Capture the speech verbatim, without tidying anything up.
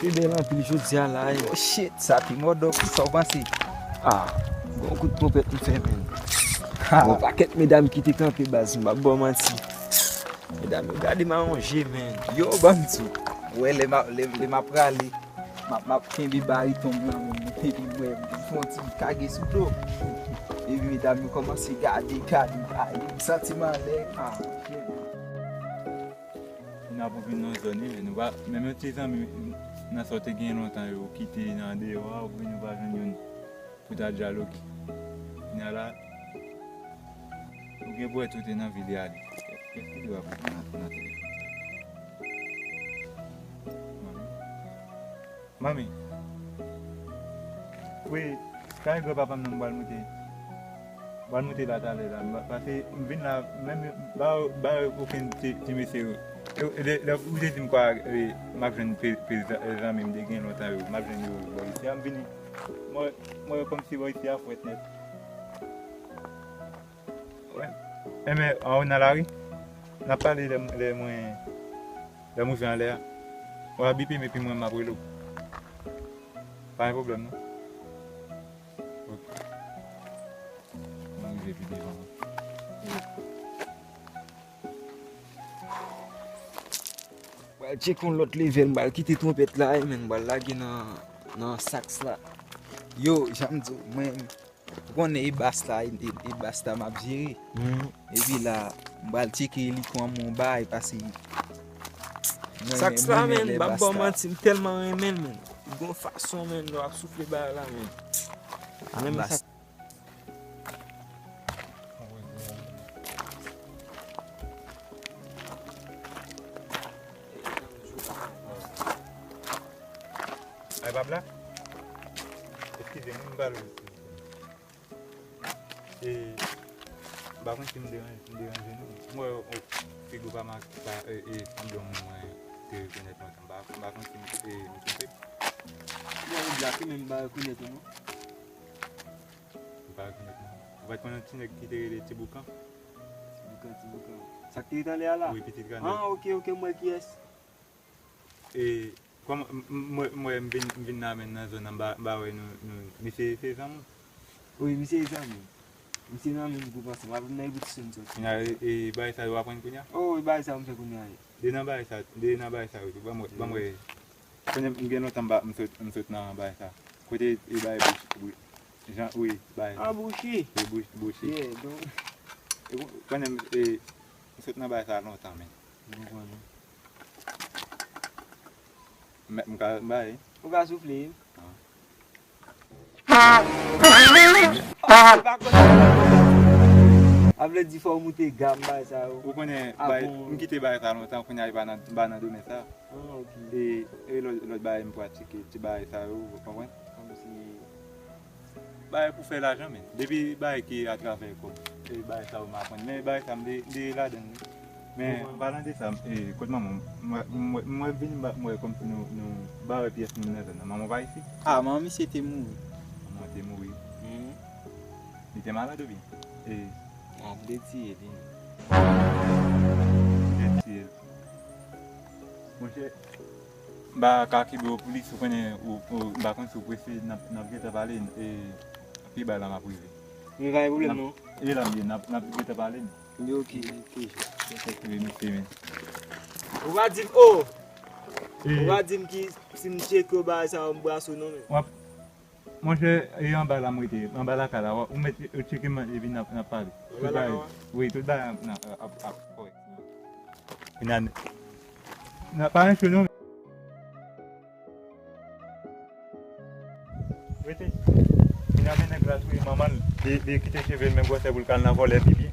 Te bèl anpil jodi a la, yo. Oh shit, sa pi mòdò ki sa w panse. Ah, bon kout twonpèt m fè, menn. Bon pakèt medam ki te kanpe baz, m p ap ba w manti. Medam yo gade m a yon je, menn. Yo, ban m di w. Wè, lè m ap, lè, lè m ap prale, m ap, m ap kenbe bariton m nan, menn. Epi m wè, m fè yon ti kage sou do. Epi medam yo kòmanse gade, gade, gade. M santi m anlè. Ah, shit. N ap vin nan zòn, wi, men nou pa, menm yon ti zanmi nan sa w te gen lontan yo kite nan deyò a, ou vin nou pa jwenn youn pou ta dyaloge. Kounye a la, ou gen pou wè tout te nan vil ale. Kèske li w ap nan, nan telefòn? Manmi. Wi, kay granpapa m nan m pral moute. M pral moute la talè la. M pa- Pase m vin la, menm ba yo, ba yo okenn ti, ti mesye yo. Yo, lè, lè ou te di m kwa, e, m ap jwenn pe, pe zan- e, zanmi m te gen lontan yo. M ap jwenn yo bò isi a, m vini. Mwen, mwen wè kòmsi bò isi a frèt nèt. Wè. Enben, anwo nan lari, n ap pale lè, lè mwen, lè m rive anlè a. Ou a bipe m epi mwen m ap rele w. Pa gen pwoblèm, non. Ok. Mwen rive pi devan. Pral tcheke yon lòt level, m pral kite twonpèt la, wi, men m pral lage nan, nan saks la. Yo, jan m di w, mwen, ou konnen e bas la, e, e, e bas la m ap jere. Epi la, m pral tcheke elikon an, mwen bay, pase mwen renmen, mwen renmen lè bas la. Saks la, menn, m p ap ba w manti, m tèlman renmen l, menn. Li gon fason, menn, lè w ap soufle bagay la, menn. Mwen renmen saks. Ay, pa bla? Eskize m, m pale. E, m pa konn si m deranje, m deranje nou. M wè, o, figi w pa ma-, pa, e, e, sanble yon moun mwen te rekonèt lontan. M pa, m pa konn si m, e, m twonpe. Bon, ou black, men m pa rekonèt ou, non. Ou pa rekonèt mwen. Ou pa t konn yon ti nèg ki te rele Ti Boukan? Ti Boukan, Ti Boukan. Sa k te ret anlè a la? Wi, pitit grandè. Ah, ok, ok, m wè kiyès. E, kòman, m, m, m wè, m wè m vin, m vin nan men nan zòn nan, m pa, m pa wè nou, nou, misye se zanmi w? Wi, misye se zanmi m. Misye nan menm gwoup ansanm, avè m nan evolisyon n soti. Kounye a, e, e, bagay sa yo aprann kounye a? Oh, e bagay sa yo m fè kounye a, wi. De nan bagay sa, de nan bagay sa yo tou, ban m wè, ban m wè. Konnen m gen lontan m pa, m sot, m sot nan bagay sa. Kote e bagay bouch, bouch, jan, wi, bagay sa. Ah, bouchi. Wi, bouch, bouchi. Yeah, don. E kon-, konnen m, e, m sot nan bagay sa lontan, men. M konprann. M, m ka bay. Ou ka soufle. Ah. A vle di fò w moute gam bagay sa yo. Ou konnen, bay, m kite bagay sa lontan, kounye a li pa nan, m pa nan domèn sa. Ah, ok. E, e lòt, lòt bagay m pratike, ti bagay sa yo, ou konprann? Kòmsi bagay pou fè lajan, men. Depi bagay ki atravè kòb, e bagay sa yo m aprann. Men bagay sa m de, de ladan l, wi. Men, an palan de sa, e, kot manman w? M wè, m wè, m wè vini, m wè kòmsi nou, nou, m pa wè pyès moun nan zòn nan. Manman w pa isit? Ah, manman misye te mouri. Manman w te mouri? Mhm. Li te malad oubyen? E. Ah, m te tiye li. Te tiye l. Monchè, m pa ka kenbe w pou li, si w konnen, ou, ou, m pa konn si w prese, n ap, n ap gentan pale, e, pi bay la m ap rive. Men pa gen pwoblèm, non. E la m ye, n ap, n ap gentan pale, men. Li ok, li ok. Wi, mesye, men. Ou pa di m, oh! E. Ou pa di m ki, si m tcheke w bagay sa yo, m brase w non, men. W ap, monchè, e anba la m rete, anba lakay la, w ap, ou mèt tcheke m, epi n ap, n ap pale. Anba lakay ou a? Wi, tout bagay ap, ap, ap kòrèk. Kounye a, n ap pa ranse non. Rete. Kounye a men nèg la touye manman l. Li, li kite cheve l menm gwosè pou l ka al nan vòlè pipi.